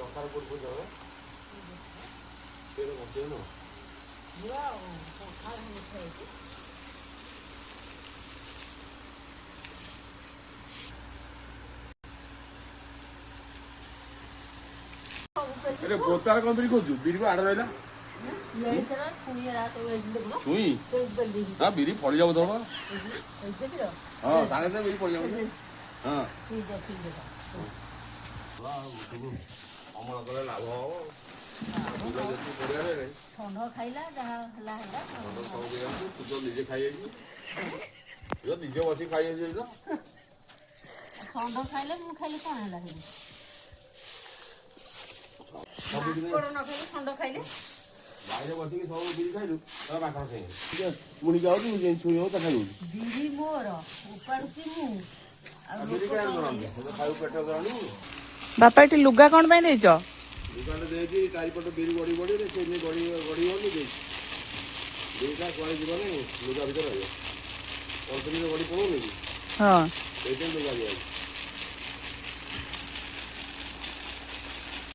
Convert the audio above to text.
ଅଖାରେ କୋଉଠି କୋଉଠି ଯାଅ ତେଲ ବସିବ। ବୁଆ କଖାରୁ ମିଠା ହେଇଛି। ଆରେ, ବୋତାର କଣ ବିରି କହୁଛୁ? ବିରି ଆଡେ ରହିଲା। ଛୁଇଁ। ହଁ, ବିରି ଫଳି যাব ତୋର। ହଁ, ସାଙ୍ଗେ ସାଙ୍ଗେ ବିରି ଫଳି ଯାଉଛି। ହଁ, ଅମଳ କଲେ ଲାଭ ହବ। ବିଲ ଯେତିକି ପଡିଆ ରହିଲେ ଷଣ୍ଢ ଖାଇଲା, ଯାହା ହେଲା ହେଲା। ଷଣ୍ଢ ସବୁ ଦେଇଯାଉଛି। ତୁ ତ ନିଜେ ଖାଇଯାଇଛୁ, ତୁ ତ ନିଜେ ବସିକି ଖାଇଯାଇଛୁ ତ। ଷଣ୍ଢ ଖାଇଲେ, ମୁଁ ଖାଇଲେ କଣ ହେଲା ସେଠି? ସବୁ ଦିନ ମାଙ୍କଡ ନ ଖାଇଲେ ଷଣ୍ଢ ଖାଇଲେ। ବାଇରେ ବସିକି ସବୁ ବିରି ଖାଇଲୁ, ତୋର ମାଙ୍କଡ଼ ଖାଇବେ। ପୁଣି ଯାଉଛୁ, ଛୁଇଁ ହଉ ତା ଖାଇବୁ। ବିରି ମୋର, ଉପାଡୁଛି ମୁଁ ଆଉ ବିରି ଲୋକ କାହିଁ କଣ ଆଣୁ? ଖାଇବୁ ପେଟ ଧରଣୁ। ବାପା, ଏଠି ଲୁଗା କଣ ପାଇଁ ଦେଇଛ? ଦୋକାନରେ ଦେଇଛି, ଚାରିପଟ ବିରି ଗଡ଼ି ଗଡ଼ି ସେ ଗଡ଼ି ଗଡ଼ି ଗଡ଼ି ଦେଇଛି। ବିରିଟା କୁଆଡ଼େ ଯିବନି, ଲୁଗା ଭିତରେ ରହିବ। ଅଳ୍ପ ଦିନ ଗଡ଼ି ପଳଉନି କି? ହଁ। ସେଇଥିପାଇଁ ଲୁଗା ଦିଆଯାଇଛି।